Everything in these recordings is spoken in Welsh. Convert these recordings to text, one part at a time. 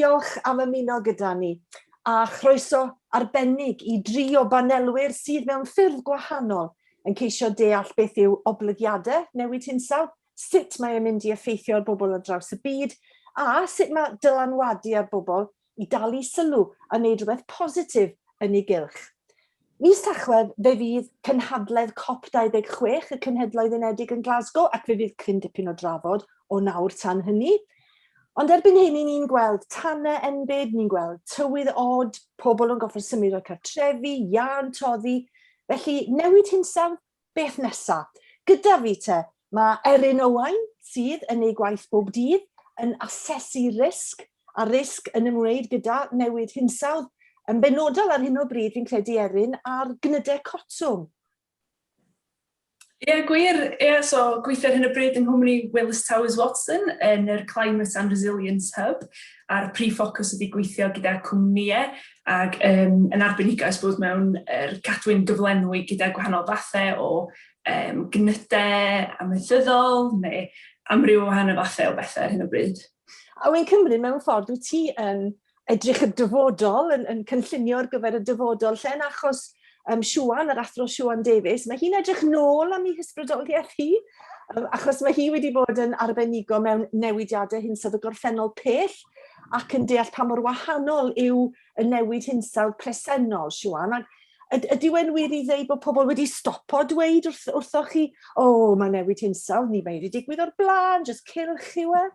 Diolch am ymuno gyda ni, a chroeso arbennig i dri o banelwyr sydd mewn ffyrdd gwahanol yn ceisio deall beth yw oblygiadau newid hinsawdd, sut mae e'n mynd i effeithio ar bobl ar draws y byd, a sut mae dylanwadu ar bobl i dalu sylw a wneud rhywbeth positif yn ei gylch. Mis Tachwedd fe fydd cynhadledd COP26 y Cenhedloedd Unedig yn Glasgow ac fe fydd cryn dipyn o drafod o nawr tan hynny. Ond erbyn hyn i ni'n gweld tanau enbyd, ni'n gweld tywydd od, pobl yn gorfod symud o'r cartrefi, iâ'n toddi. Felly, newid hinsawdd, beth nesa? Gyda fi te, mae Erin Owain, sydd yn ei gwaith bob dydd, yn asesu risg, a risg yn ymwneud gyda newid hinsawdd, yn benodol ar hyn o bryd, fi'n credu, Erin, ar gnydau cotwm. Ie, gwir. Ie, so gweithio ar hyn o bryd yng nghwmni Willis Towers Watson yn yr Climate and Resilience Hub, a'r prif ffocws ydy gweithio gyda cwmnïau ac um, yn arbenigo, I suppose, mewn er cadwyn gyflenwi gyda gwahanol fathau o um, gnydau amaethyddol neu amryw o wahanol fathau o bethau ar hyn o bryd. A wy'n cymryd mewn ffordd, wyt ti yn edrych y dyfodol, yn, yn cynllunio ar gyfer y dyfodol, lle yn achos um, Siwan, yr athro Siwan Davies, mae hi'n edrych nôl am ei hysbrydoliaeth hi, um, achos mae hi wedi bod yn arbenigo mewn newidiadau hinsawdd y gorffennol pell ac yn deall pa mor wahanol yw y newid hinsawdd presennol, Siwan. Ac ydy we'n wir i ddeud bod pobl wedi stopo dweud wrth, wrthoch chi, o, oh, mae newid hinsawdd, ni mae wedi digwydd o'r blaen, jyst cylch yw e?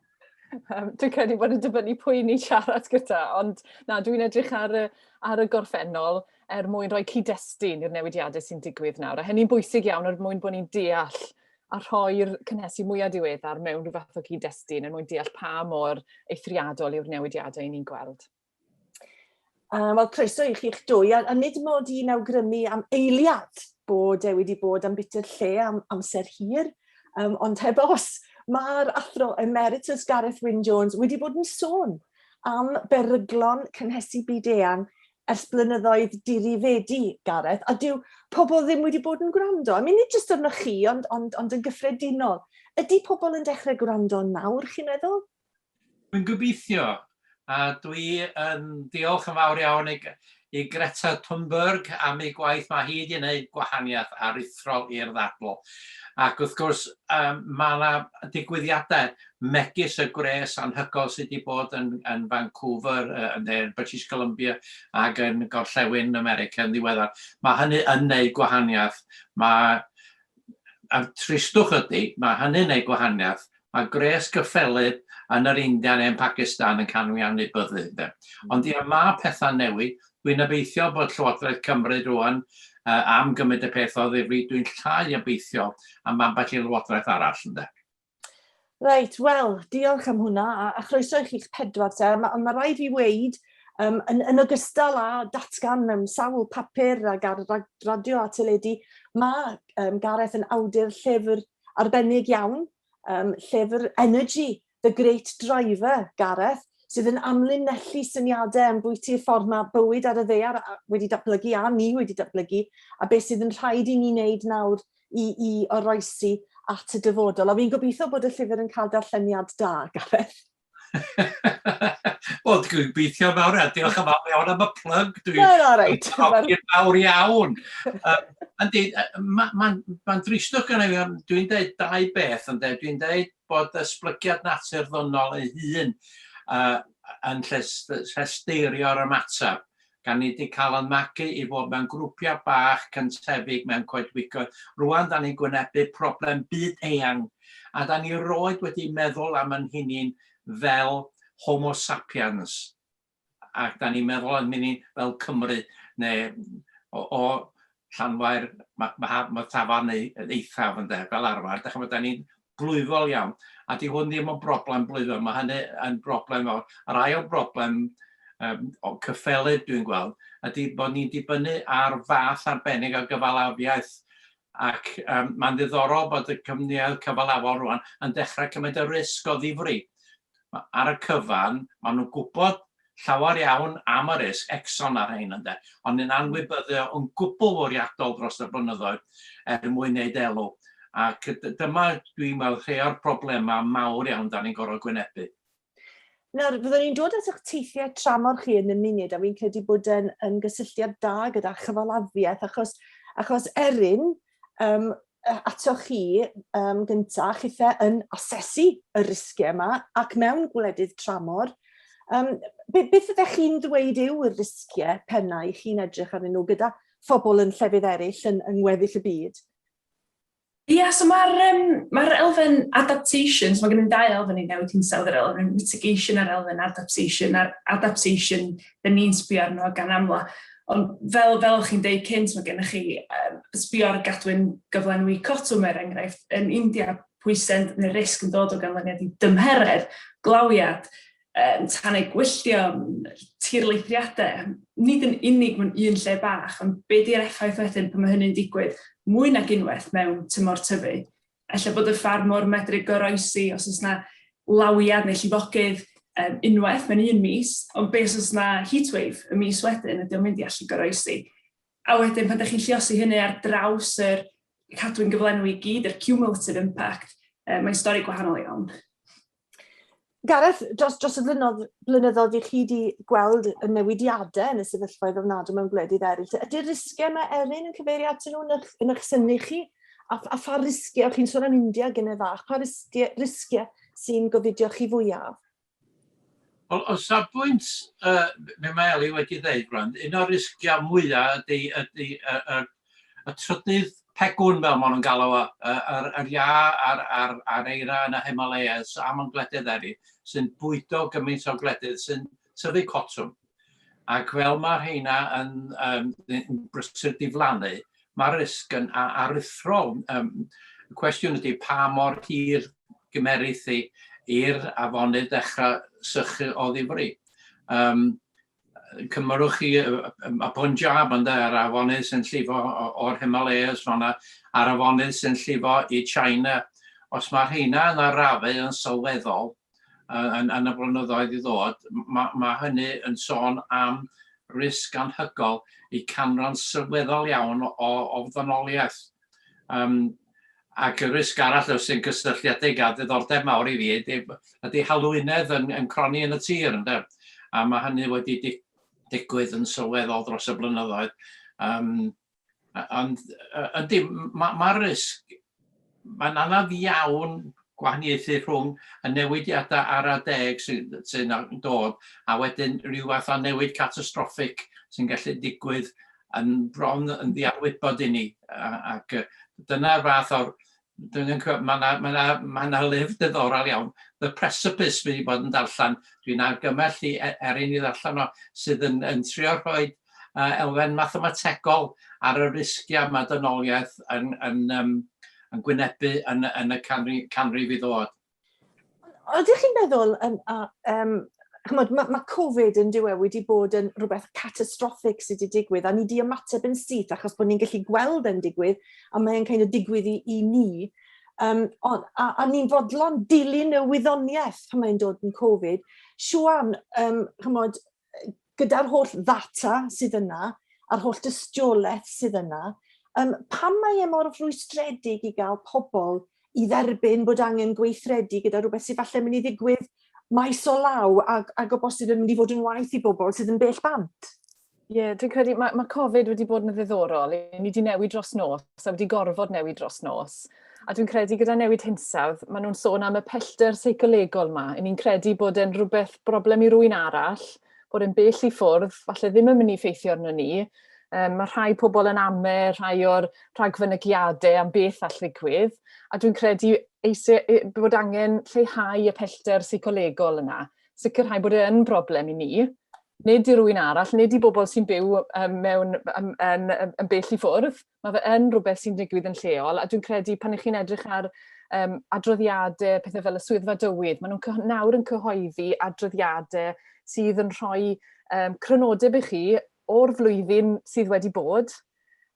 Dwi'n credu bod yn dibynnu pwy ni'n siarad gyda, ond na, dwi'n edrych ar y, ar y gorffennol er mwyn rhoi cyd-destun i'r newidiadau sy'n digwydd nawr. A hynny'n bwysig iawn er mwyn bod ni'n deall a rhoi'r cynhesu mwyaf diweddar mewn rhyw fath o gyd-destun er mwyn deall pa mor eithriadol yw'r newidiadau ni'n gweld. Wel, croeso i chi'ch dwy, a, a nid mod i'n awgrymu am eiliad bod e wedi bod am biti'r lle am amser hir, um, ond heb os, mae'r athro emeritus Gareth Wyn Jones wedi bod yn sôn am beryglon cynhesu byd-eang ers blynyddoedd dirifedi, Gareth, a dyw pobl ddim wedi bod yn gwrando. I mean, nid jyst arnoch chi, ond, ond, ond yn gyffredinol. Ydy pobl yn dechrau gwrando nawr, chi'n meddwl? Dwi'n gobeithio, a dwi yn diolch yn fawr iawn i, i Greta Thunberg am ei gwaith. Mae hi wedi gwneud gwahaniaeth aruthrol i'r ddadl. Ac wrth gwrs, um, mae yna digwyddiadau megis y gwres anhygoel sydd wedi bod yn, yn Vancouver, uh, yn yn British Columbia ac yn gorllewin America yn ddiweddar. Mae hynny yn gwneud gwahaniaeth. Mae a'r tristwch ydy, mae hynny'n gwneud gwahaniaeth. Mae gwres gyffelyb yn yr India neu'n Pakistan yn cael ei anwybyddu. Ynde? Ond ia, mae pethau'n newid. Dwi'n obeithio bod Llywodraeth Cymru rwan uh, am gymryd y peth o ddifri. Dwi'n llai obeithio am ambell i lywodraeth arall. Ynde? Reit, wel, diolch am hwnna, a, a chroeso i chi'ch pedwar te. Mae ma rhaid fi weud, um, yn, yn ogystal â datgan mewn sawl papur ac ar radio a teledu, mae um, Gareth yn awdur llyfr arbennig iawn, um, llyfr Energy, The Great Driver, Gareth, sydd yn amlinellu syniadau am bwyty y ffordd mae bywyd ar y ddaear wedi datblygu a ni wedi datblygu, a beth sydd yn rhaid i ni wneud nawr i, i oroesi at y dyfodol. A fi'n gobeithio bod y llyfr yn cael darlleniad da, Gareth. Wel, dwi'n gobeithio mawr iawn. Diolch yn fawr iawn am y plug. Dwi'n no, reit. fawr iawn. Yndi, mae'n ma, ma dristwch gyda fi, dwi'n dweud dau beth, ynddo. Dwi'n dweud bod esblygiad natur ddynol ei hun uh, yn llesteirio'r ymateb. Gan ni 'di cael yn magu i fod mewn grwpiau bach cyntefig mewn coedwigoedd. Rwan da ni'n gwynebu problem byd eang a da ni roed wedi meddwl am yn hunin fel Homo sapiens ac da ni'n meddwl am hunin fel Cymru neu o, o Llanfair, mae ma, ma tafarn neu eithaf ynde, fel arfer. Dych chi'n da ni'n blwyfol iawn. A di hwn ddim yn broblem blwyfol, mae hynny yn broblem fawr. Yr ail broblem um, o cyffelyb dwi'n gweld ydy bod ni'n dibynnu ar fath arbennig o gyfalafiaeth ac um, mae'n ddiddorol bod y cwmnïau cyfalafol rwan yn dechrau cymryd y risg o ddifri. Ar y cyfan, maen nhw'n gwybod llawer iawn am y risg, Exxon a'r rhain ynde, ond yn anwybyddu o yn gwbl fwriadol dros y blynyddoedd er mwyn wneud elw. Ac dyma, dwi'n meddwl, rhai o'r problemau mawr iawn da ni'n gorfod gwynebu. Nawr, fyddwn ni'n dod at eich teithiau tramor chi yn y munud, a fi'n credu bod yn, yn gysylltiad da gyda chyfalafiaeth, achos, achos Erin, um, atoch chi um, gyntaf, chithe yn asesu y risgiau yma ac mewn gwledydd tramor. Um, be, beth ydych chi'n dweud yw'r risgiau pennau chi'n edrych arnyn nhw gyda phobl yn llefydd eraill yn, yng ngweddill y byd? Ia, so mae'r um, mae elfen adaptation, so mae gen i dau elfen i newid hinsawdd, yr elfen mitigation a'r elfen adaptation, a'r adaptation dyn ni'n sbio arno gan amla. Ond fel, fel o'ch chi'n deud cynt, mae gennych chi um, sbio ar gadwyn gyflenwi cotwm er enghraifft, yn India pwysau neu risg yn dod o ganlyniad i dymheredd, glawiad, um, tanau gwylltio, tirleithriadau, nid yn unig mewn un lle bach, ond be di'r effaith wedyn pan mae hynny'n digwydd mwy nag unwaith mewn tymor tyfu? Ella bod y ffarmwr medru goroesi os oes 'na lawiad neu llifogydd um, unwaith mewn un mis, ond beth os oes 'na heatwave y mis wedyn, ydy o'n mynd i allu goroesi? A wedyn pan ydych chi'n lluosi hynny ar draws yr cadwyn gyflenwi i gyd, yr cumulative impact, um, mae'n stori gwahanol iawn. Gareth, dros, dros y blynyddoedd, blynyddoedd i chi wedi gweld y newidiadau yn y sefyllfaoedd ofnadwy mewn gwledydd eraill, ydy'r risgiau mae Erin yn cyfeirio atyn nhw yn eich, yn eich synnu chi? A, a pha risgiau, chi'n sôn am India gyda fach, pa risgiau, risgiau sy'n gofidio chi fwyaf? Wel, o safbwynt uh, be mae Eli wedi dweud, rwan, un o'r risgiau mwyaf ydy, ydy y, y, y trydydd pegwn, fel maen nhw'n galw o, yr, yr iâ a'r, a'r, a'r eira yn y Himalayas a mewn gwledydd eraill, sy'n bwydo gymaint o gwledydd sy'n tyfu cotwm. Ac fel mae rheina yn, um, yn brysur diflannu, mae'r risg yn aruthrol. Um, y cwestiwn ydy pa mor hir gymerith hi i'r afonydd dechrau sychu o ddifri. Um, cymrwch chi y Punjab ynde, a'r afonydd sy'n llifo o'r Himalayas fanna, a'r afonydd sy'n llifo i China. Os mae rheina yn arafu yn sylweddol yn, yn y blynyddoedd i ddod, mae, mae hynny yn sôn am risg anhygol i canran sylweddol iawn o, o ddynoliaeth. Um, ac y risg arall sy'n gysylltiedig â diddordeb mawr i fi ydy, ydy halwynedd yn, yn cronni yn y tir, ynde? A mae hynny wedi digwydd yn sylweddol dros y blynyddoedd. Um, ond ydy, mae'r ma risg, mae'n anodd iawn gwahaniaethu rhwng y newidiadau ara deg sy'n sy dod a wedyn rhyw fath o newid catastroffig sy'n gallu digwydd yn bron yn ddiarwybod i ni. Ac dyna'r fath o'r... Dwi'n cofio, mae yna ma na, ma na lyfr diddorol iawn, The Precipice, fi wedi bod yn darllen. Dwi'n argymell i e, Erin i ddarllen o, sydd yn, yn trio rhoi uh, elfen mathemategol ar y risgiau mae dynoliaeth yn, yn, um, yn gwynebu yn, yn y canrif, canrif i ddod. Ydych chi'n meddwl, um, um, chymod, mae, mae Covid yn diwe wedi bod yn rhywbeth catastroffig sydd wedi digwydd, a ni wedi ymateb yn syth achos bod ni'n gallu gweld e'n digwydd, a mae'n kind of digwydd i, i ni. Um, on, a, a ni'n fodlon dilyn y wyddoniaeth pan mae'n dod yn Covid. Siwan, um, chymod, gyda'r holl ddata sydd yna, a'r holl dystiolaeth sydd yna, um, pam mae e mor frwystredig i gael pobl i dderbyn bod angen gweithredu gyda rhywbeth sydd falle mynd i ddigwydd maes o law ac, ac o bosib yn mynd i fod yn waith i bobl sydd yn bell bant? Ie, yeah, dwi'n credu mae, mae Covid wedi bod yn ddiddorol. Ni wedi newid dros nos, a wedi gorfod newid dros nos. A dwi'n credu gyda newid hinsawdd, maen nhw'n sôn am y pellter seicolegol yma. I ni'n credu bod e'n rhywbeth broblem i rwy'n arall, bod e'n bell i ffwrdd, falle ddim yn mynd i ffeithio arno ni. Um, mae rhai pobl yn ame rhai o'r rhagfynegiadau am beth all ddigwydd, a dwi'n credu eisiau, e, bod angen lleihau y pellter seicolegol yna, sicrhau bod e yn broblem i ni, nid i rwy'n arall, nid i bobl sy'n byw um, mewn, um, yn, yn, yn bell i ffwrdd. Mae fe yn rhywbeth sy'n digwydd yn lleol, a dwi'n credu pan ych chi'n edrych ar um, adroddiadau, pethau fel y swyddfa dywydd, maen nhw'n nawr yn cyhoeddi adroddiadau sydd yn rhoi um, crynodeb i chi o'r flwyddyn sydd wedi bod,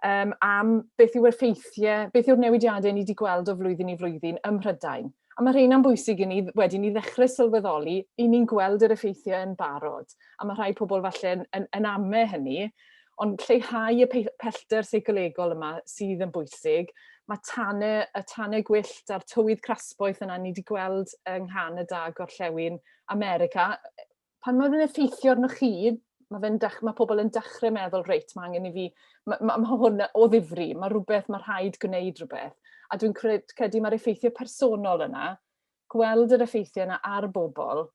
um, am beth yw'r effeithiau, beth yw'r newidiadau ni wedi gweld o flwyddyn i flwyddyn ym Mhrydain. A mae rheina'n bwysig i ni wedyn i ddechrau sylweddoli, i ni'n gweld yr effeithiau yn barod. A mae rhai pobl falle yn, yn, yn ame hynny, Ond lleihau y pellter seicolegol yma sydd yn bwysig. Mae tanau, y tanau gwyllt a'r tywydd crasboeth yna ni wedi gweld yng Nghanada a Gorllewin America. Pan mae fe'n effeithio arnoch chi, mae, fe'n dech, mae pobl yn dechrau meddwl, reit, mae angen i fi, mae, mae, mae hwn o ddifri, mae rhywbeth, mae rhaid gwneud rhywbeth. A dwi'n credu mae'r effeithiau personol yna, gweld yr effeithiau yna ar bobl,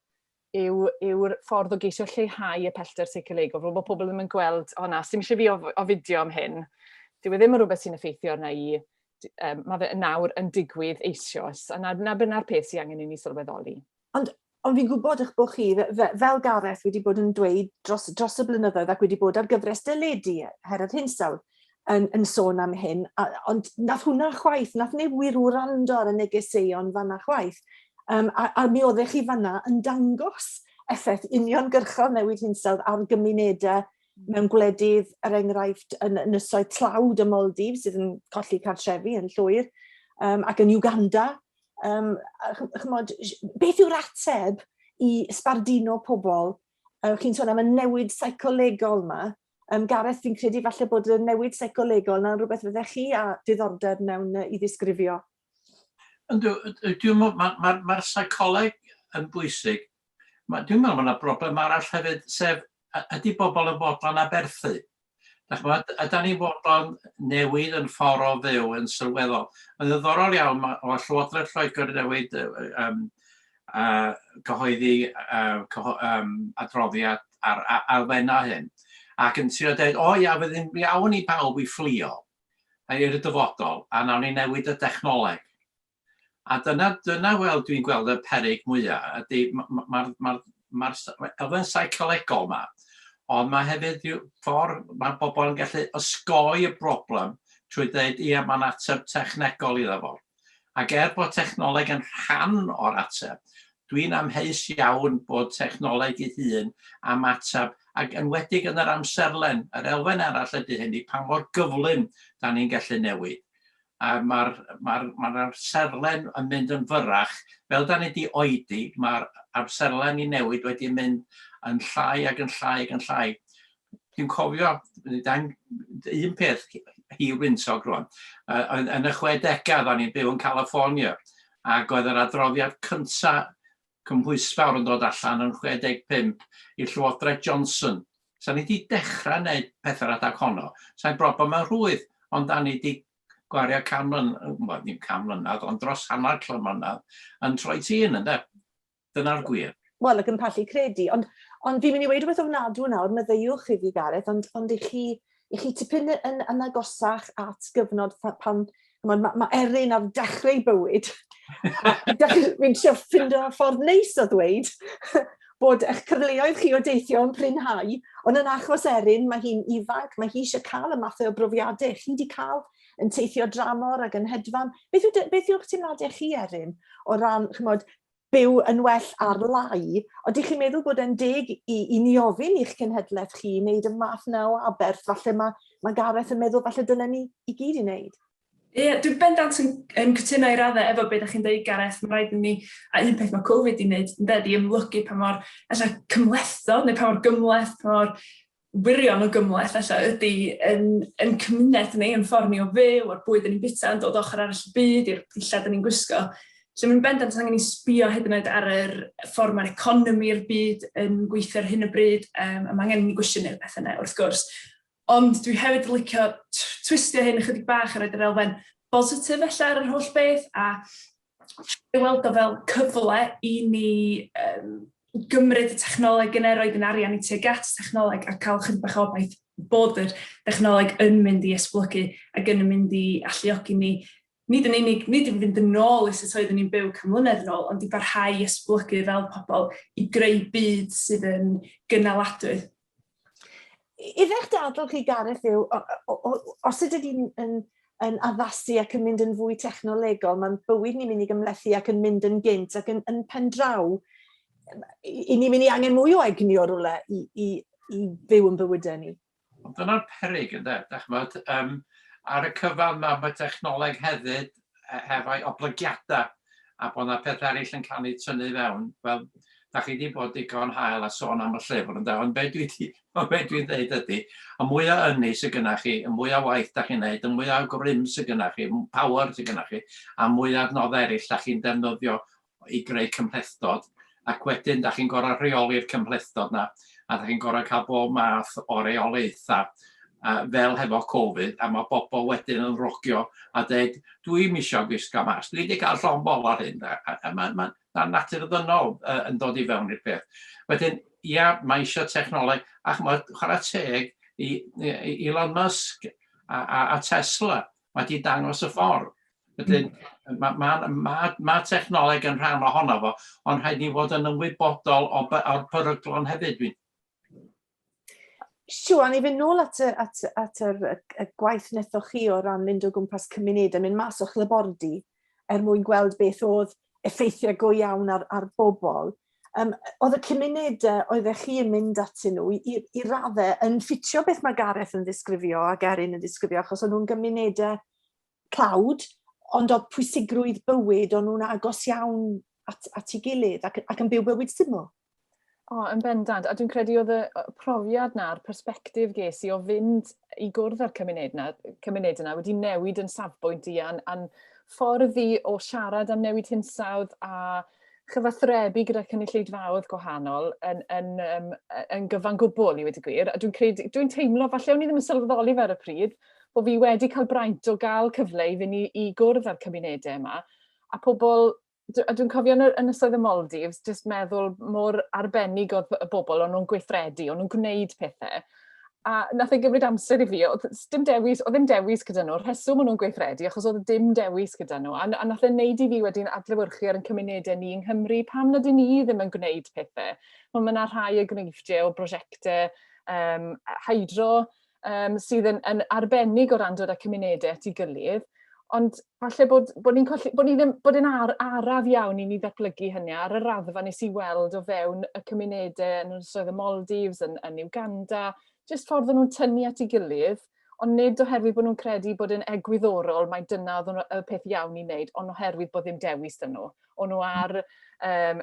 yw, yw'r ffordd o geisio lleihau y pellter seicolegol, fel bod pobl ddim yn gweld, o na, sy'n eisiau fi of, ofidio am hyn, dyw e ddim yn rhywbeth sy'n effeithio arna i, um, mae fe nawr yn digwydd eisoes, a na, na byna'r peth sy'n angen i ni sylweddoli. Ond, ond fi'n gwybod eich bod chi, fe, fel Gareth, wedi bod yn dweud dros, dros y blynyddoedd ac wedi bod ar gyfres deledu Her yr Hinsawdd yn, yn sôn am hyn, a, ond nath hwnna chwaith, nath neb wir wrando ar y negeseuon fanna chwaith. Um, a, a mi oeddech chi fanna yn dangos effaith uniongyrchol newid hinsawdd ar gymunedau mewn gwledydd, er enghraifft, yn ynysoedd tlawd y Maldives, sydd yn colli cartrefi yn llwyr, um, ac yn Uganda. Um, chymod, beth yw'r ateb i sbardino pobl? Chi'n sôn am y newid seicolegol yma. Gareth, fi'n credu falle bod y newid seicolegol yna'n rhywbeth fyddech chi a diddordeb mewn i ddisgrifio. Yndw, dwi'n meddwl, mae'r ma, ma, ma seicoleg yn bwysig. Ma, dwi'n meddwl mae yna broblem arall hefyd, sef ydy bobl yn fodlon aberthu? Dach ch'mod, ydan ni'n fodlon newid yn ffordd o fyw yn sylweddol? Mae'n ddiddorol iawn, mae, mae Llywodraeth Lloegr newid um, cyhoeddi cyho, um, adroddiad ar elfennau hyn, ac yn trio dweud, o ia, fydd yn iawn i bawb i fflio i'r dyfodol, a nawn ni newid y dechnoleg. A dyna, dyna wel dwi'n gweld y peryg mwyaf, ydy mae'r ma, ma, ma, ma elfen seicolegol yma, ond mae hefyd rhyw ffordd mae bobl yn gallu osgoi y broblem trwy dweud, ia, mae'n ateb technegol iddo fo. Ac er bod technoleg yn rhan o'r ateb, dwi'n amheus iawn bod technoleg ei hun am ateb, ac enwedig yn yr amserlen, yr elfen arall ydy hynny, pa mor gyflym da ni'n gallu newid. A mae'r ma ma amserlen yn mynd yn fyrrach. Fel da ni wedi oedi, mae'r amserlen i newid wedi mynd yn llai ac yn llai ac yn llai. Dwi'n cofio, un peth hir wyntog rwan, yn, yn y 60au, da ni'n byw yn California, ac oedd yr adroddiad cyntaf cymhwysfawr yn dod allan yn 65 i Llywodraeth Johnson. Sa ni wedi dechrau wneud pethau'r adag honno, sa'n broblem yn rhwydd, ond da ni wedi gwario can mlynedd, wel ddim can mlynedd, ond dros hanner can mlynedd yn troi tîn, ynde? Dyna'r gwir. Wel, ac yn pallu credu. Ond, ond fi'n mynd i weid rhywbeth ofnadw nawr, meddeiwch i fi, Gareth, ond, ond i chi, i chi tipyn yn, yn agosach at gyfnod pan mae, ma, ma Erin ar dechrau bywyd. Fi'n trio ffindo ffordd neis o ddweud bod eich cyfleoedd chi o deithio yn prinhau, ond yn achos Erin, mae hi'n ifanc, mae hi eisiau cael y mathau o brofiadau chi wedi cael yn teithio dramor ac yn hedfan. Beth, yw, beth yw'ch teimladau chi, Erin, o ran, chymod, byw yn well ar lai, ydych chi'n meddwl bod e'n deg i, i ni ofyn i'ch cenhedlaeth chi wneud y math na o aberth? Falle mae, mae Gareth yn meddwl falle dylen ni i gyd i wneud. Ie, yeah, dwi'n bendant yn, yn cytuno i raddau efo beth ydych chi'n dweud, Gareth. Mae rhaid i ni, a un peth mae Covid i wneud, yn dweud, i ymlygu pa mor ella cymhlethdod, neu pa mor gymhleth, pa mor wirion o gymhleth ella ydy yn, yn cymuned ni, yn ffordd ni o fyw, o'r bwyd yn ni'n bita yn dod ochr arall y byd, i'r dillad yn ni'n gwisgo. So mae'n bendant angen i sbio hyd yn oed ar yr ffordd mae'r economi'r byd yn gweithio ar hyn o bryd, um, a mae angen i ni gwestiynu'r pethau yna, wrth gwrs. Ond dwi hefyd yn licio twistio hyn ychydig bach a roed yr elfen bositif ella ar yr holl beth, a i weld o fel cyfle i ni um, gymryd y technoleg yna, roed yn arian i tuag at technoleg a cael chydig bach o obaith bod yr dechnoleg yn mynd i esblygu ac yn mynd i alluogi ni nid yn unig, nid i fynd yn ôl i sut oeddwn ni'n byw can mlynedd yn ôl, ond i barhau i esblygu fel pobl i greu byd sydd yn gynaladwy. Ife'ch dadl chi, Gareth, yw, os ydyn ni'n yn, yn addasu ac yn mynd yn fwy technolegol, mae'n bywyd ni'n mynd i gymhlethu ac yn mynd yn gynt ac yn, yn pendraw, i ni'n mynd i angen mwy o egni o rywle i, i, i fyw yn bywydau ni. Ond dyna'r peryg, ynde? Dach ch'mod, um, ar y cyfan mae, mae technoleg hefyd hefo'i oblygiadau a bod yna pethau eraill yn cael eu tynnu fewn. Fel, Da chi wedi bod digon hael a sôn am y llyfr, ynde? Ond be dwi di, ond be dwi'n dweud ydy, y mwy o ynni sydd gynnach chi, y mwy o waith da chi'n neud, y mwy o grym sydd gynnach chi, power sydd gynnach chi, a mwy o adnoddau eraill da chi'n defnyddio i greu cymhlethdod, ac wedyn da chi'n gorfod rheoli'r cymhlethdod 'na, a da chi'n gorfod cael bob math o reolaethau, fel hefo Covid, a mae bobl wedyn yn rogio a dweud, dwi'm isio gwisgo masg, dwi wedi cael llond bol ar hyn, a, a, a mae ma, ma natur ddynol yn dod i fewn i'r peth. Wedyn, ia, mae eisiau technoleg, ac mae chwarae teg i, i Elon Musk a, a, a Tesla, mae wedi dangos y ffordd. Wedyn, mae ma, ma, ma technoleg yn rhan ohono fo, ond rhaid ni fod yn ymwybodol o, o'r peryglon hefyd. Dwi'n Siwan, i fynd nôl at, y, at, at yr, y, y gwaith wnaethoch chi o ran mynd o gwmpas cymunedau, mynd mas o'ch labordy er mwyn gweld beth oedd effeithiau go iawn ar, ar bobl. Um, oedd y cymunedau oeddech chi yn mynd atyn nhw i, i, i raddau yn ffitio beth mae Gareth yn ddisgrifio ac Erin yn ddisgrifio, achos o'n nhw'n gymunedau tlawd, ond oedd pwysigrwydd bywyd, o'n nhw'n agos iawn at, at ei gilydd ac, ac yn byw bywyd syml. O, yn bendant. A dwi'n credu oedd y profiad 'na, a'r persbectif ges i o fynd i gwrdd â'r cymuned 'na, cymuned yna wedi newid yn safbwynt i a'n, a'n ffordd i o siarad am newid hinsawdd a chyfathrebu gyda cynulleidfaoedd gwahanol yn, yn, um, yn gyfan gwbl, i wedi gwir. A dwi'n credu, dwi'n teimlo, falle o'n i ddim yn sylweddoli fe ar y pryd, bod fi wedi cael braint o gael cyfle i fynd i, i gwrdd â'r cymunedau yma, a pobl a dwi'n cofio yn yr Ynysoedd y Maldives, jyst meddwl mor arbennig oedd y bobl, o'n nhw'n gweithredu, o'n nhw'n gwneud pethau. A nath e gymryd amser i fi, oedd dim dewis, oedd ddim dewis gyda nhw, rheswm o'n nhw'n gweithredu, achos oedd dim dewis gyda nhw. A, a nath e wneud i fi wedyn adlewyrchu ar ein cymunedau ni yng Nghymru, pam nad ydyn ni ddim yn gwneud pethau? Wel, mae yna rhai enghreifftiau o brosiectau um, hydro, um, sydd yn, yn arbennig o ran dod â cymunedau at ei gilydd, ond falle bod, bod ni'n colli, bod ni ddim, bod e'n ar, araf iawn i ni ddatblygu hynny ar y raddfa nes i weld o fewn y cymunedau yn Ynysoedd y Maldives, yn, yn Uganda, jyst ffordd o'n nhw'n tynnu at ei gilydd, ond nid oherwydd bod nhw'n credu bod e'n egwyddorol, mae dyna oedd y peth iawn i wneud, ond oherwydd bod ddim dewis dyn nhw. O'n nhw ar, um,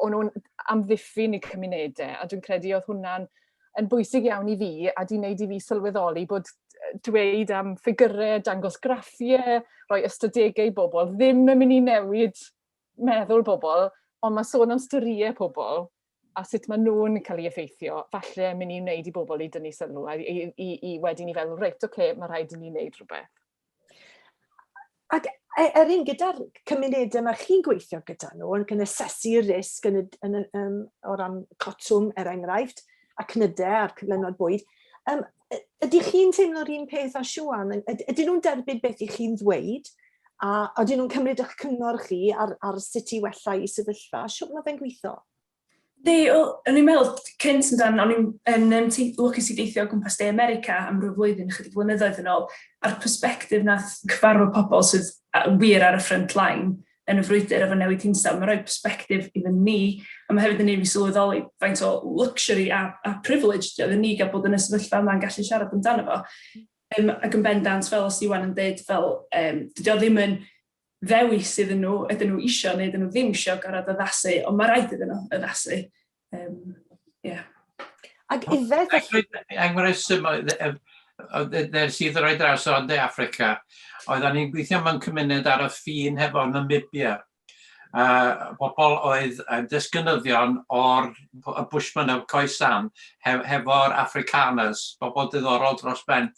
o'n nhw'n amddiffyn eu cymunedau, a dwi'n credu oedd hwnna'n yn bwysig iawn i fi a di wneud i fi sylweddoli bod dweud am ffigurau, dangos graffiau, rhoi ystadegau i bobl ddim yn mynd i newid meddwl bobl, ond mae sôn am storïau pobl a sut maen nhw'n cael ei effeithio, falle yn mynd i wneud i bobl i dynnu sylw a i, i, i wedyn i feddwl, reit, oce, okay, mae rhaid i ni wneud rhywbeth. Ac e, Erin, gyda'r cymunedau mae chi'n gweithio gyda nhw ac yn asesu risg yn y, yn y, um, o ran cotwm, er enghraifft, a cnydau a'r cyflenwad bwyd, um, ydych chi'n teimlo'r un peth â Siwan? Ydyn nhw'n derbyn beth i chi'n ddweud? A ydyn nhw'n cymryd eich cyngor chi ar, ar sut i wella i sefyllfa? Siwt mae fe'n gweithio? Yndi, wel, o'n i'n meddwl cynt yn dan, o'n i'n yn, um, lwcus i deithio o gwmpas De America am ryw flwyddyn ychydig flynyddoedd yn ôl, a'r perspectif nath cyfarfod pobl sydd wir ar y front line yn y frwydr efo newid hinsawdd, mae'n rhoi perspectif iddyn ni, a mae hefyd yn neud fi sylweddoli faint o luxury a, a privilege di oedden ni gael bod yn y sefyllfa yma'n gallu siarad amdano fo. Um, ac yn bendant, fel os Iwan yn dweud, fel, um, dydy o ddim yn ddewis iddyn nhw, ydyn nhw isio neu ydyn nhw ddim isio gorfod addasu, ond mae rhaid iddyn nhw addasu. Um, yeah. Ac ife felly... Enghraifft syml, nes i ddod draws o De Affrica, oedden ni'n gweithio mewn cymuned ar y ffin hefo Namibia. Uh, bobl oedd yn disgynyddion o'r y Bushmen of Khoisan hef, hefo'r Afrikaners, bobl diddorol dros ben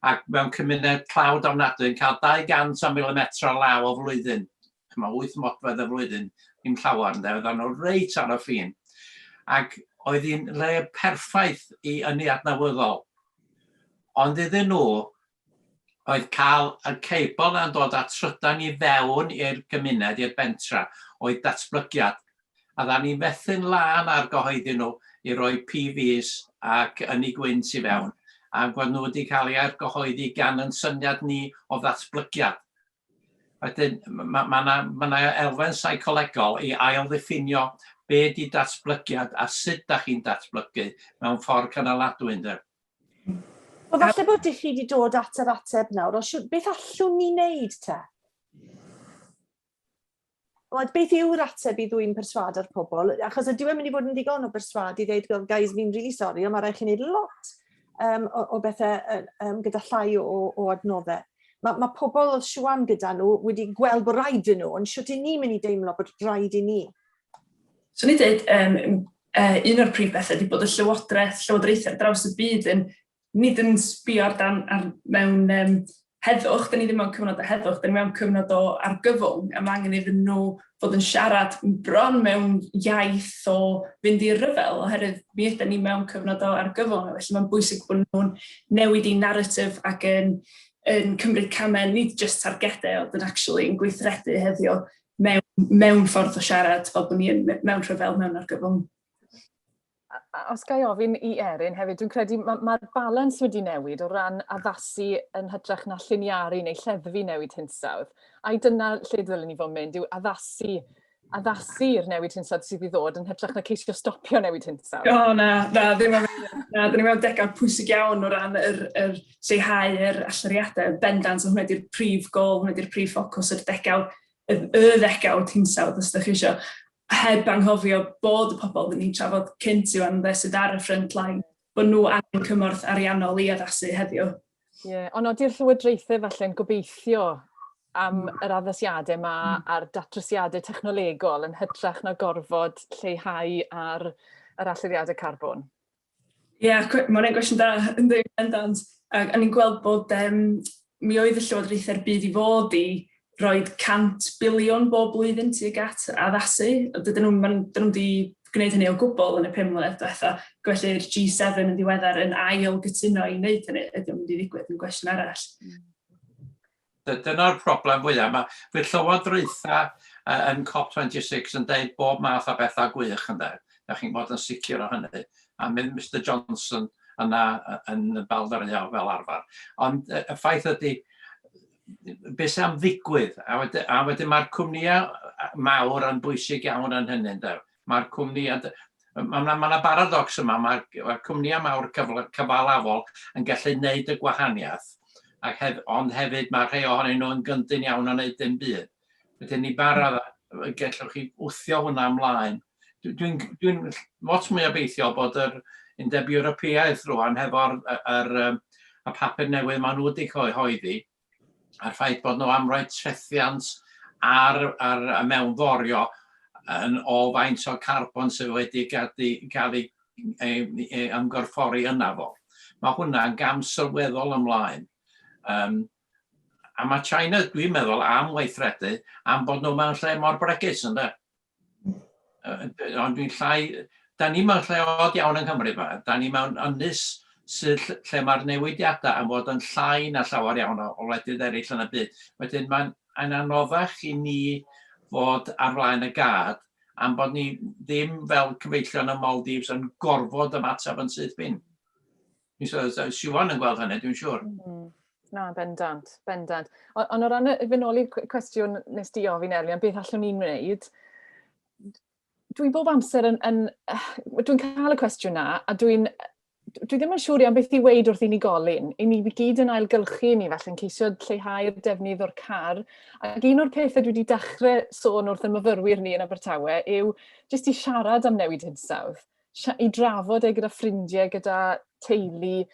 ac mewn cymuned tlawd ofnadwy yn cael 200 o milimetrau o law o flwyddyn. Ch'mo', 8 modfedd y flwyddyn, ddim llawer ynde, oedden nhw reit ar y ffin. Ac oedd hi'n le perffaith i ynni adnewyddol. Ond iddyn nhw, oedd cael y cable na'n dod â trydan i fewn i'r gymuned, i'r bentra, oedd datblygiad. A dda ni methu'n lân ar gyhoeddi nhw i roi PVs ac ynni gwynt i fewn, a bod nhw wedi cael eu argyhoeddi gan yn syniad ni o ddatblygiad. Wedyn, mae ma 'na ma 'na elfen seicolegol i ail-ddiffinio be 'di datblygiad a sut da chi'n datblygu mewn ffordd cynaladwy ynde. Wel, falle bod chi wedi dod at yr ateb nawr, o siwt, beth allwn ni wneud te? Wel, beth yw'r ateb i ddwyn perswâd ar pobl? Achos ydyw e'n mynd i fod yn ddigon o berswâd i ddeud, well, guys, fi'n really sorry, ond mae rhaid chi wneud lot o bethau gyda llai o adnoddau. Mae pobl oedd Siwan gyda nhw wedi gweld bod rhaid i nhw, ond shwt i ni'n mynd i deimlo bod rhaid i ni? So ni'n dweud, un o'r prif bethau ydy bod y llywodraeth, llywodraethau ar draws y byd yn nid yn sbio ar dan, ar, mewn heddwch, da ni ddim mewn cyfnod o heddwch, da ni mewn cyfnod o argyfwng, a mae angen iddyn nhw fod yn siarad bron mewn iaith o fynd i'r rhyfel, oherwydd mi ydyn ni mewn cyfnod o argyfwng, a felly mae'n bwysig bod nhw'n newid eu narratif ac yn cymryd camau, nid just targedau, ond yn actually yn gweithredu heddiw mewn ffordd o siarad fel bod ni yn, mewn rhyfel, mewn argyfwng. A os ga i ofyn i Erin hefyd, dwi'n credu mae'r ma balans wedi newid o ran addasu yn hytrach na lliniaru neu lleddfu newid hinsawdd. Ai dyna lle dylen ni fod yn mynd, yw addasu i'r newid hinsawdd sydd i ddod yn hytrach na ceisio stopio newid hinsawdd? O na, na, ddim am na, dyn ni mewn degawd pwysig iawn o ran yr lleihau yr allyriadau. Bendant, hwnna di'r prif gol, hwnna di'r prif ffocws yr degawd, y ddegawd hinsawdd, os ydych chi eisiau heb anghofio bod y pobl dyn ni'n trafod cynt yw ynde, sydd ar y front line, bod nhw angen cymorth ariannol i addasu heddiw. Ie, yeah, ond ody'r llywodraethau falle'n gobeithio am yr addasiadau yma a'r datrysiadau technolegol yn hytrach na gorfod lleihau ar yr allyriadau carbon? Ie, yeah, mae hwnna'n gwestiwn da, yndi, bendant. Ac o'n i'n gweld bod mi oedd y llywodraethau'r byd i fod i roi 100 biliwn bob blwyddyn tuag at addasu. Dydyn nhw'n ma dydyn nhw wedi gwneud hynny o gwbl yn y 5 mlynedd diwetha. Felly'r G7 yn ddiweddar yn ail gytuno i wneud hynny. Ydy o'n mynd i ddigwydd yn gwestiwn arall. Dyna'r broblem fwyaf. Mae fydd llywodraethau yn COP26 yn deud bob math o bethau gwych yn dweud. Da chi'n bod yn sicr o hynny. A mynd Mr Johnson yna yn baldario fel arfer. Ond y ffaith ydy, beth sy'n am ddigwydd, a wedyn mae'r cwmnïau mawr yn bwysig iawn yn hynny, ynddo. Mae'r cwmnïau, mae yna ma paradox yma, mae'r ma cwmnïau mawr cyfalafol yn gallu gwneud y gwahaniaeth, ond hefyd mae rhai ohonyn nhw yn gyndyn iawn o wneud dim byd. Wedyn ni barod, gallwch chi wthio hwnna ymlaen. Dwi'n dwi lot mwy obeithiol bod yr Undeb Ewropeaidd rwan hefo'r y papur newydd maen nhw wedi cyhoeddi, a'r ffaith bod nhw am roi trethiant ar y mewnforio yn o faint o carbon sydd wedi cael ei ymgorffori yna fo. Mae hwnna'n gam sylweddol ymlaen. A mae China, dwi'n meddwl, am weithredu am bod nhw mewn lle mor bregus, ynddo? Ond dwi'n llai... Da ni mewn lle od iawn yng Nghymru yma. Da ni mewn ynys sydd lle mae'r newidiadau yn fod yn llai na llawer iawn o wledydd eraill yn y byd. Wedyn mae'n anoddach i ni fod ar flaen y gad am bod ni ddim fel cyfeillion y Maldives yn gorfod ymateb yn syth bin. So, Siwan yn gweld hynny, dwi'n siŵr. Na, bendant, bendant. Ond o ran y fynd nôl i'r cwestiwn nes di ofyn, Eli, am beth allwn ni'n wneud, dwi'n bob amser yn dwi'n cael y cwestiwn na, a dwi ddim yn siŵr iawn beth i weud wrth unigolyn. I ni gyd yn ailgylchu ni felly'n ceisio lleihau'r defnydd o'r car. Ac un o'r pethau dwi wedi dechrau sôn wrth y myfyrwyr ni yn Abertawe yw jyst i siarad am newid hinsawdd, i drafod e gyda ffrindiau, gyda teulu,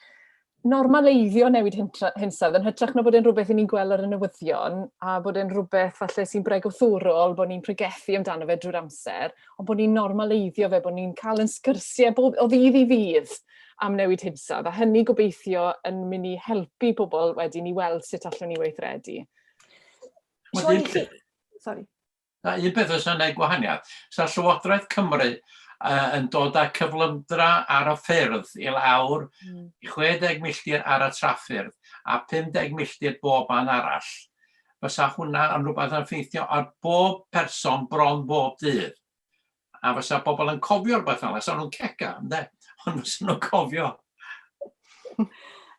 normaleiddio newid hinsawdd yn hytrach na bod e'n rhywbeth i ni'n gweld ar y newyddion a bod e'n rhywbeth falle sy'n bregwthwrol, bod ni'n pregethu amdano fe drwy'r amser, ond bod ni'n normaleiddio fe, bod ni'n cael yn sgyrsiau bob, o ddydd i ddydd am newid hinsawdd, a hynny gobeithio yn mynd i helpu pobl wedyn i weld sut allwn ni weithredu. Sorry. Na, un peth fysa'n gwneud gwahaniaeth, sa Llywodraeth Cymru yn dod â cyflymdra ar y ffyrdd i lawr i 60 milltir ar y traffyrdd a 50 milltir bob man arall, fysa hwnna yn rhywbeth yn effeithio ar bob person bron bob dydd. A fysa bobl yn cofio rhywbeth fel yna, sa nhw'n cega, ynde? Ond fysa nhw'n cofio.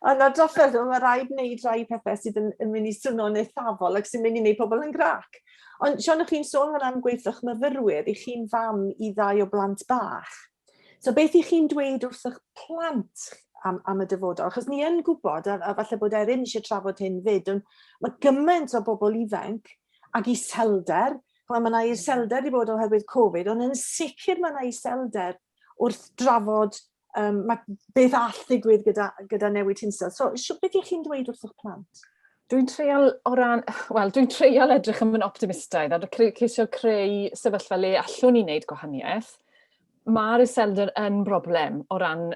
Ond ar drafferth, mae rhaid wneud rhai pethau sydd yn mynd i swno'n eithafol ac sy'n mynd i wneud pobl yn grac. Ond Siôn, o'ch chi'n sôn fan am gweithio'ch myfyrwyr, i chi'n fam i ddau o blant bach. So beth i chi'n dweud wrth eich plant am y dyfodol? Achos ni yn gwybod, a falle bod Erin eisiau trafod hyn fyd, ond mae gymaint o bobl ifanc ag iselder. Ch'mod, mae 'na iselder 'di bod oherwydd Covid, ond yn sicr mae 'na iselder wrth drafod ma, beth all ddigwydd gyda, gyda newid hinsawdd. So, shwt beth ych chi'n dweud wrth eich plant? Dwi'n treial o ran, wel, dwi'n treial edrych yn optimistaidd a ceisio creu sefyllfa le allwn ni wneud gwahaniaeth. Mae'r iselder yn broblem o ran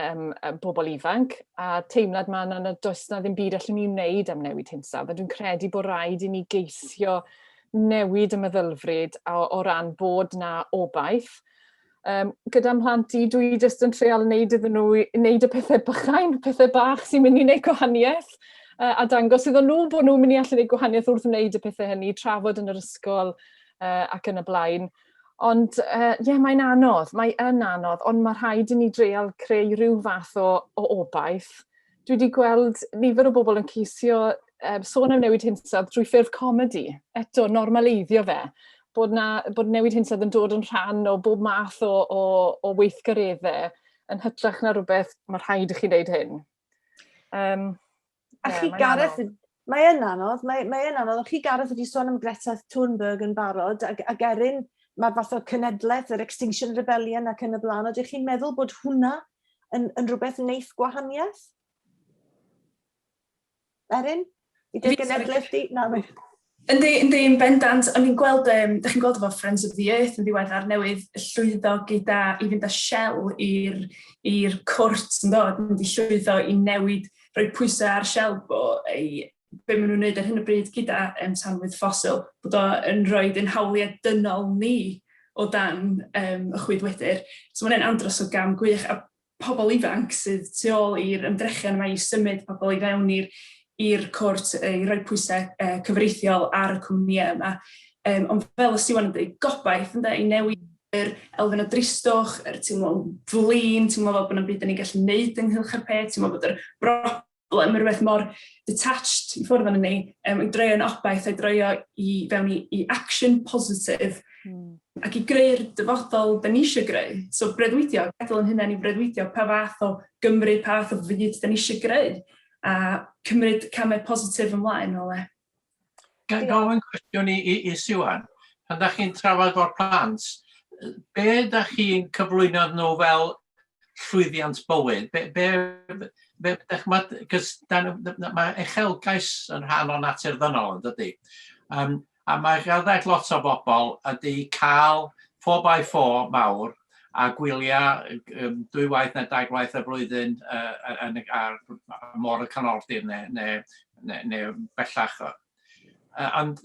um, bobl ifanc a teimlad mae yna nad does na ddim byd allwn ni wneud am newid hinsawdd. A dwi'n credu bod rhaid i ni geisio newid y meddylfryd o, o ran bod na obaith. Um, gyda mhlant i, dwi jyst yn treial wneud iddyn nhw wneud y pethau bychain, pethau bach sy'n mynd i wneud gwahaniaeth, uh, a dangos iddyn nhw bod nhw'n mynd i allu wneud gwahaniaeth wrth wneud y pethau hynny, trafod yn yr ysgol ac yn y blaen. Ond ie, yeah, mae'n anodd, mae yn anodd, ond mae rhaid i ni dreial creu rhyw fath o, o obaith. Dwi wedi gweld nifer o bobl yn ceisio um, sôn am newid hinsawdd drwy ffurf comedi. Eto, normaleiddio fe. Bod, na, bod newid hinsawdd yn dod yn rhan o bob math o, o, o weithgareddau yn hytrach na rhywbeth mae rhaid i chi wneud hyn. Um, A yeah, chi, Gareth, mae yn anodd, mae, mae yn anodd. Chi, Gareth, wedi sôn am Greta Thunberg yn barod, ac, ac Erin, mae'r fath o cenedlaeth, yr Extinction Rebellion ac yn y blaen. Ydych chi'n meddwl bod hwnna yn, yn rhywbeth wneith gwahaniaeth? Erin? I dy genedlaeth di? Na, mae... Yndi, yndi, yn bendant. O'n i'n gweld, um, da chi'n gweld efo Friends of the Earth yn ddiweddar newydd llwyddo gyda i fynd â Shell i'r i'r cwrt yn dod, yn di llwyddo i newid, rhoi pwysau ar Shell bo ei, be maen nhw'n wneud ar hyn o bryd gyda um, tanwydd ffosil, bod o yn rhoi yn hawliau dynol ni o dan um, y chwydwydyr. So mae'n andros o gam gwych, a pobl ifanc sydd tu ôl i'r ymdrechion yma i symud pobl i fewn i'r i'r cwrt i roi pwysau cyfreithiol ar y cwmnïau yma. Um, ond fel y Siwan yn dweud, gobaith ynde, i newid yr elfen o dristwch, yr teimlo'n flin, teimlo fel bod yna byd ni'n gallu neud ynghylch â'r peth, teimlo bod yr broblem yn rhywbeth mor detached i ffwrdd o'n ni, um, i droi yn obaith a'i droio i fewn i, i action positif ac i greu'r dyfodol da ni eisiau greu. So breuddwydio, gadael yn hunain i breuddwydio pa fath o Gymru, pa fath o fyd da ni eisiau greu a cymryd camau positif ymlaen o le. Ga i gofyn cwestiwn i, i, i Siwan? Pan da chi'n trafod fo'r plant, be da chi'n cyflwyno nhw fel llwyddiant bywyd? Be, be, be, be ch'mod, 'cos mae uchelgais yn rhan o natur ddynol, yn dydy? Um, a mae uchelgais lot o bobl ydy cael 4x4 mawr a gwyliau um, dwy waith neu dair gwaith y flwyddyn uh, yn, ar môr y canoldir neu, neu, neu, neu bellach. Uh, ond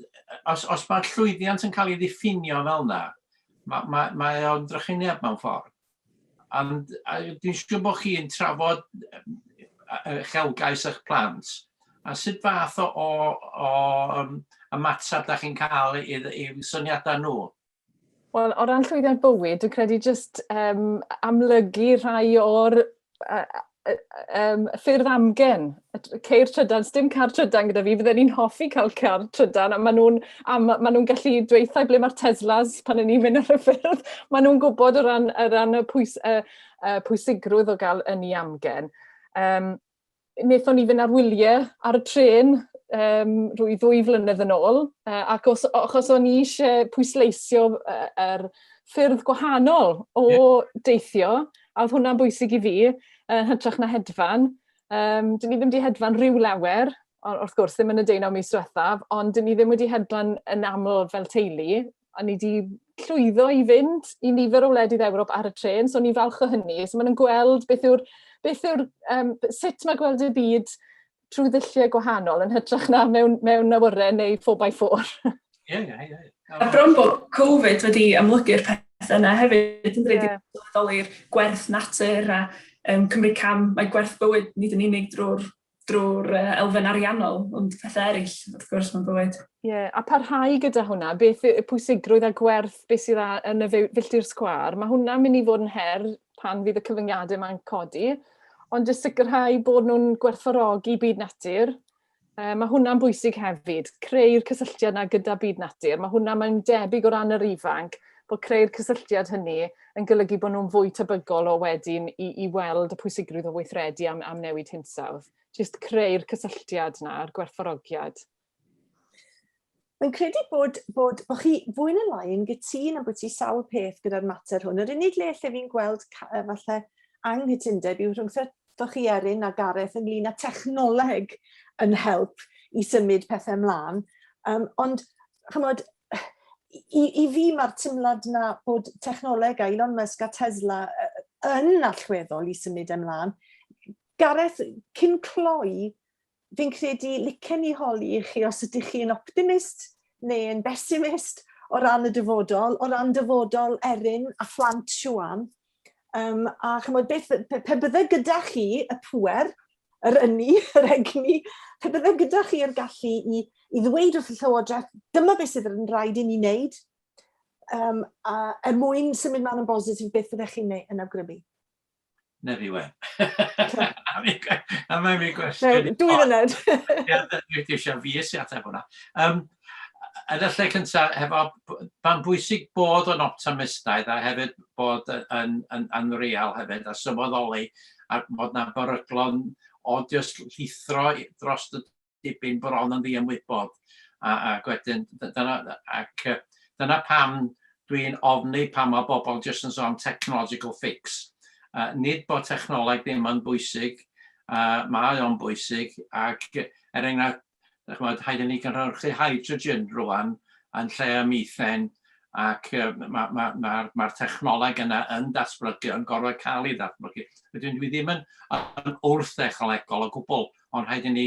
os, os mae'r llwyddiant yn cael ei ddiffinio fel yna, mae, mae, mae o'n drychineb mewn ffordd. Ond dwi'n siŵr bod chi'n trafod uchelgais eich plant, a sut fath o, o, o um, ymateb da chi'n cael i, i syniadau nhw? Wel, o ran llwyddiant bywyd, dwi'n credu jyst um, amlygu rhai o'r uh, um, ffyrdd amgen, ceir trydan, dim car trydan gyda fi, fydden ni'n hoffi cael car trydan, a maen nhw'n ma, ma nhw gallu dweithio ble mae'r Teslas pan ni'n mynd ar y ffyrdd. Maen nhw'n gwybod o ran, o ran y, pwys, y, y pwysigrwydd o gael ynni amgen. Um, wnaethon ni fynd ar wyliau ar y trên um, rwy ddwy flynedd yn ôl, uh, ac os, achos o'n i eisiau pwysleisio uh, yr ffyrdd gwahanol o yeah. deithio, a oedd hwnna'n bwysig i fi, yn hytrach na hedfan. Um, dyn ni ddim wedi hedfan rhyw lawer, wrth gwrs ddim yn y deunaw mis diwethaf, ond dyn ni ddim wedi hedfan yn aml fel teulu, a ni wedi llwyddo i fynd i nifer o wledydd Ewrop ar y trên, so ni'n falch o hynny. So maen nhw'n gweld beth yw'r, beth yw'r, um, sut mae gweld y byd trwy ddulliau gwahanol yn hytrach na mewn, mewn awyren neu 4x4. Ie, ie, ie. A bron bod Covid wedi amlygu'r pethau yna hefyd, yn dweud, yeah. sylweddoli'r gwerth natur a um, cymryd cam, mae gwerth bywyd nid yn unig drwy'r drwy'r uh, elfen ariannol, ond pethau eraill, wrth gwrs, mewn bywyd. Ie, yeah, a parhau gyda hwnna, beth y pwysigrwydd a gwerth beth sydd yn y filltir sgwâr, mae hwnna'n mynd i fod yn her pan fydd y cyfyngiadau yma'n codi, ond jyst sicrhau bod nhw'n gwerthfawrogi byd natur, uh, mae hwnna'n bwysig hefyd, creu'r cysylltiad yna gyda byd natur, mae hwnna mae'n debyg o ran yr ifanc, bod creu'r cysylltiad hynny yn golygu bod nhw'n fwy tebygol o wedyn i, i weld y pwysigrwydd o weithredu am, am newid hinsawdd. Jyst creu'r cysylltiad yna a'r gwerthfawrogiad. Mae'n credu bod, bod, bod chi fwy na lai yn gytûn am bwyty sawl peth gyda'r mater hwn. Yr unig le lle fi'n gweld falle anghytundeb yw rhwng chi Erin a Gareth ynglyn â technoleg yn help i symud pethau ymlaen. Ond, chymod, i, i fi mae'r teimlad na bod technoleg a Elon Musk a Tesla yn allweddol i symud ymlaen. Gareth, cyn cloi, fi'n credu licen i holi i chi os ydych chi'n optimist neu yn bessimist o ran y dyfodol, o ran dyfodol Erin a phlant Siwan. A chymod, beth, pe, pe bydde gyda chi y pŵer, yr ynni, yr egni, pe bydde gyda chi'r gallu i, i ddweud wrth y Llywodraeth, dyma beth sydd yn rhaid i ni wneud, a er mwyn symud mlaen yn bositif, beth fyddech chi'n yn awgrymu? Na fi wen. A mae'n mi gwestiwn. Dwy funud. Ie, dwi eisiau fi sy'n ateb hwnna. Yn y lle cyntaf, hefo, mae'n bwysig bod yn optimistaidd a hefyd bod yn, yn, yn real hefyd a sylweddoli a bod na beryglon o jyst llithro dros y dibyn bron yn ddiymwybod. A, ac wedyn, dyna, ac, dyna pam dwi'n ofni pan mae bobl jyst yn sôn technological fix. Nid bod technoleg ddim yn bwysig, mae o'n bwysig, ac er enghraifft, chymod, rhaid i ni gynhyrchu hydrogen rwan yn lle y methane, ac mae'r ma, ma, ma, ma technoleg yna yn datblygu, yn gorfod cael ei ddatblygu. Wedyn dwi ddim yn, yn wrth-dechnolegol o gwbl, ond rhaid i ni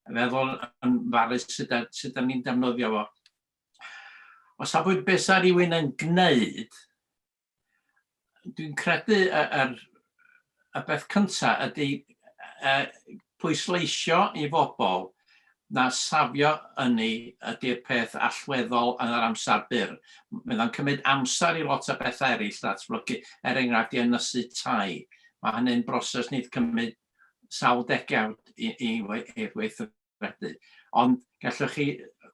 feddwl yn farus sut, sut da ni'n defnyddio fo. O safbwynt beth sa rhywun yn gwneud, dwi'n credu y, yr, y beth cyntaf ydy pwysleisio i bobl na safio ynni ydy'r peth allweddol yn yr amser byr. Mae o'n cymryd amser i lot o bethau eraill ddatblygu, er enghraifft i ynysu tai. Mae hynny'n broses nid cymryd sawl degawd i, i, i weithredu. Ond gallwch chi,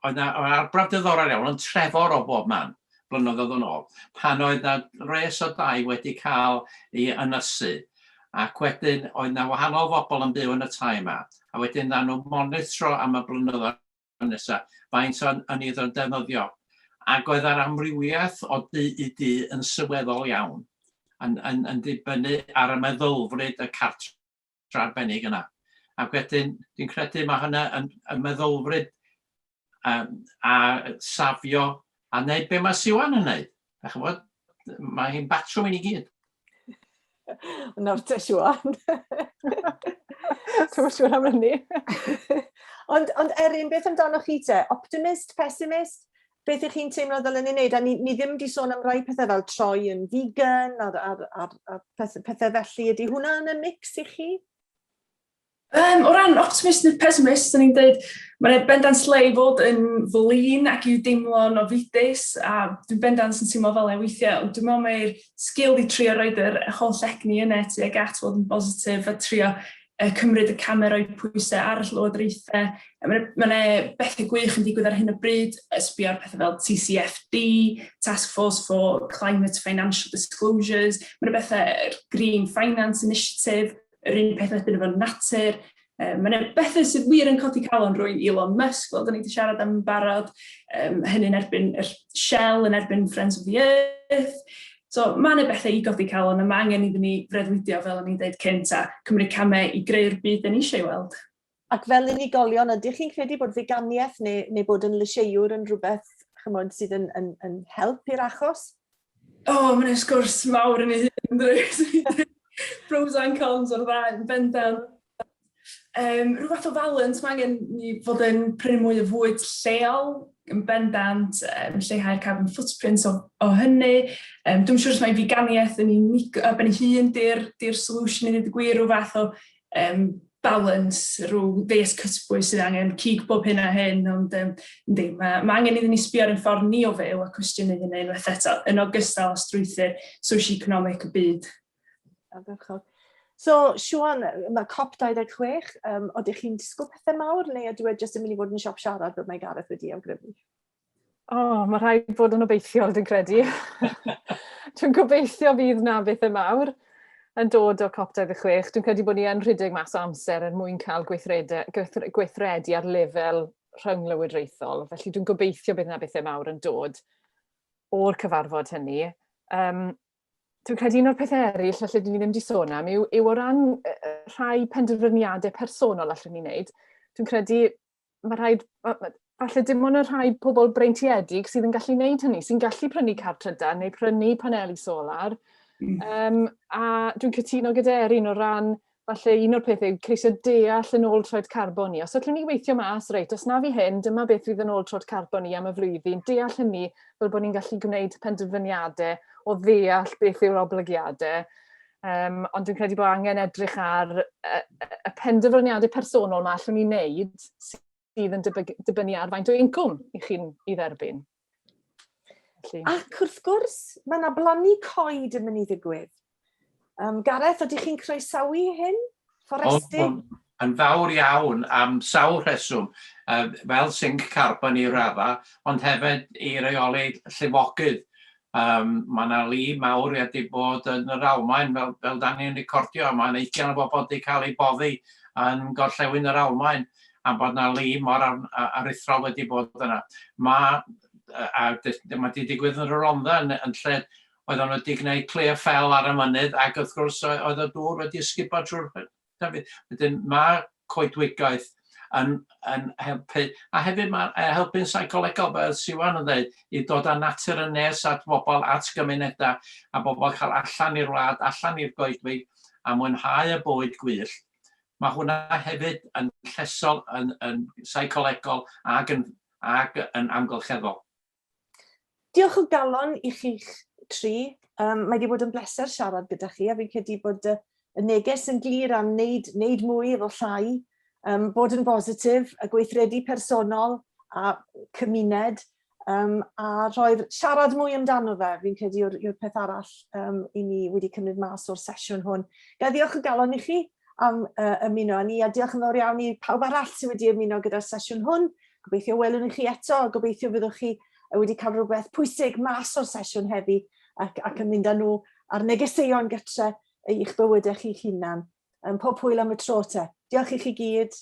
oedd na oedd arbrawf diddorol iawn yn Trefor o bob man, blynyddoedd yn ôl, pan oedd na res o dai wedi cael ei ynysu, ac wedyn oedd na wahanol bobl yn byw yn y tai yma, a wedyn na nhw monitro am y blynyddoedd nesaf, faint o'n ynni oedd o'n defnyddio. Ac oedd yr amrywiaeth o dŷ i dŷ yn sylweddol iawn, yn, yn, yn dibynnu ar y meddylfryd y cartre arbennig yna. Ac wedyn, dwi'n credu mae hynna yn, yn meddylfryd um, a safio a wneud be mae Siwan yn wneud. A chymod, mae hi'n batrwm i ni gyd. Nawr te, Siwan. Dwi'n siŵr am hynny. Ond, ond Erin, beth amdano chi te? Optimist, pessimist? Beth ych chi'n teimlo ddylen ni wneud? A ni, ni ddim wedi sôn am rai pethau fel troi yn vegan a'r, ar, ar, ar pethau, pethau felly. Ydy hwnna yn y mix i chi? O ran optimist neu pessimist, o'n i'n dweud, mae'n bendant le i fod yn flin ac i'w deimlo'n ofidus, a dwi'n bendant yn teimlo fel e weithiau, ond dwi'n meddwl mai'r sgil i trio roed yr holl egni yna tuag at fod yn bositif a trio cymryd y camau rhoi pwysau ar y llywodraethau. Mae yna bethau gwych yn digwydd ar hyn o bryd, sbio ar pethau fel TCFD, Task Force for Climate Financial Disclosures, mae yna bethau Green Finance Initiative, yr un peth wedyn efo natur. Mae yna bethau sydd wir yn codi calon rwy'n Elon Musk, fel da ni wedi siarad am barod, hynny'n erbyn yr Shell, yn erbyn Friends of the Earth. So mae yna bethau i godi calon a mae angen iddyn ni freuddwydio, fel o'n i'n dweud cynt, a cymryd camau i greu'r byd da ni eisiau ei weld. Ac fel unigolion, ydych chi'n credu bod feganiaeth neu, neu bod yn lysieuwr yn rhywbeth chymod, sydd yn, yn, yn help i'r achos? O, oh, mae'n sgwrs mawr yn ei hun, Pros and cons o'r ddau, yn bendant. Rhyw fath o balance, mae angen ni fod yn prynu mwy o fwyd lleol, yn bendant, lleihau'r carbon footprint o, o hynny. Dwi'n siŵr os mae figaniaeth yn unig, ar ben ei hun di'r di solution i ddweud y gwir, rhyw fath o balance, rhyw ddeis cytbwys sydd angen cig bob hyn a hyn, ond yndi, mae, mae angen iddyn ni sbio ar ein ffordd ni o fyw a cwestiynu hynny unwaith eto, yn ogystal â strwythur socio-economic y byd. Ardderchog. So, Siwan, mae COP26, oeddech chi'n disgwyl pethau mawr neu ydyw e jyst yn mynd i fod yn siop siarad fel mae Gareth wedi awgrymu? O, oh, mae rhaid bod yn obeithiol, dwi'n credu. Dwi'n gobeithio fydd na bethau mawr yn dod o COP26. Dwi'n credu bod ni yn rhedeg mas o amser er mwyn cael gweithredu, gweithredu ar lefel rhynglywodraethol. Felly dwi'n gobeithio bydd yna bethau mawr yn dod o'r cyfarfod hynny. Dwi'n credu un o'r pethau eraill falle dyn ni ddim wedi sôn am yw o ran rhai penderfyniadau personol allwn ni wneud. Dwi'n credu mae rhaid, falle dim ond y rhai pobl breintiedig sydd yn gallu wneud hynny, sy'n gallu prynu car trydan neu prynu paneli solar. A dwi'n cytuno gyda Erin o ran, falle un o'r pethau yw ceisio deall yn ôl troed carbon ni. Os allwn ni weithio mas, reit, os na fi hyn, dyma beth fydd yn ôl troed carbon ni am y flwyddyn, deall hynny fel bod ni'n gallu gwneud penderfyniadau o ddeall beth yw'r oblygiadau. Ond dwi'n credu bod angen edrych ar y penderfyniadau personol ma allwn ni wneud sydd yn dibynnu ar faint o incwm i chi'n ei dderbyn. Felly. Ac wrth gwrs, mae yna blannu coed yn mynd i ddigwydd. Gareth, ydych chi'n croesawu hyn? Fforestydd? O, yn fawr iawn am sawl rheswm, fel sinc carbon i raddau, ond hefyd i reoli llifogydd. Mae yna li mawr wedi bod yn yr Almaen, fel dan ni'n recordio, mae yna 20 o bobl wedi cael eu boddi yn gorllewin yr Almaen, am bod yna li mor aruthrol wedi bod yna. Mae, a mae wedi digwydd yn y Rhondda, yn lle oedden nhw wedi gwneud clear fell ar y mynydd, ac wrth gwrs oedd y dŵr wedi ysgubo trwy'r tyfu. Wedyn mae coedwigaeth yn helpu, a hefyd mae helpu'n seicolegol, fel Siwan yn dweud, i dod â natur yn nes at bobl, at gymunedau, a bobl cael allan i'r wlad, allan i'r goedwig, a mwynhau y bywyd gwyllt. Mae hwnna hefyd yn llesol, yn seicolegol ac yn amgylcheddol. Diolch o galon i chi'ch tri. Mae wedi bod yn bleser siarad gyda chi, a fi'n credu bod y neges yn glir am wneud mwy efo llai, bod yn bositif, y gweithredu personol a cymuned, a rhoi'r siarad mwy amdano fe, fi'n credu yw'r peth arall i ni wedi cymryd mas o'r sesiwn hwn. Ga i ddiolch o galon i chi am ymuno â ni, a diolch yn fawr iawn i pawb arall sydd wedi ymuno gyda'r sesiwn hwn. Gobeithio welwn ni chi eto, a gobeithio fyddwch chi wedi cael rhywbeth pwysig mas o'r sesiwn heddi ac yn mynd â nhw a'r negeseuon gytre i'ch bywydau chi'ch hunan. Pob hwyl am y tro te. Diolch i chi gyd.